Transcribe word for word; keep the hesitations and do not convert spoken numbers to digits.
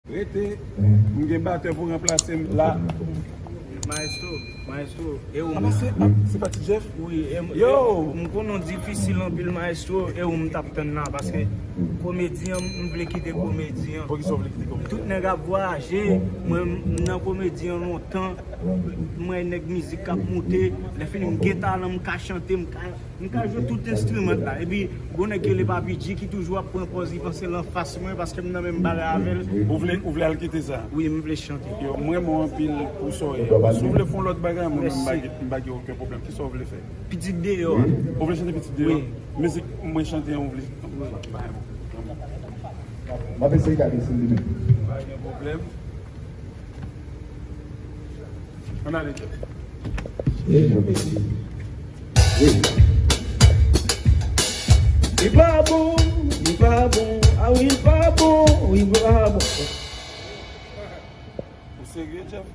Rete, m gen batè pou ranplase m la. Maestro, maestro, e ou menm? Se pa Ti Jeff? Wi, e m, yo, m konnen w difisil anpil, maestro, e ou m t ap tann la, paske komedi an, m vle kite komedi an. Poukisa w vle kite komedi an? Tout nèg ap vwayaje, mwen, m nan komedi an lontan, mwen nèg mizik k ap moute, lè fini m gen talan, m ka chante, m ka M ka jwe tout enstriman la. Epi, gon nèg ki rele Papi G ki toujou ap pran pòz li panse l anfas mwen paske m nan menm bagay avè l. Ou vle, ou vle al kite sa? Wi, m vle chante. Yo, m renmen w anpil pou sa w ye. Si w vle fè yon lòt bagay, mwen menm m pa gen, m pa gen okenn pwoblèm. Kisa w vle fè? Pitit deyò a. Ou vle chante Pitit deyò? Wi. Mizik mwen chante an, ou vle? Wi. Pa gen pwoblèm. M ap eseye gade si m li menm. Pa gen pwoblèm. Ann ale, Jeff. Wi. Li pa bon, li pa bon, ah wi, li pa bon, li pa bon. Ou serye, Jeff?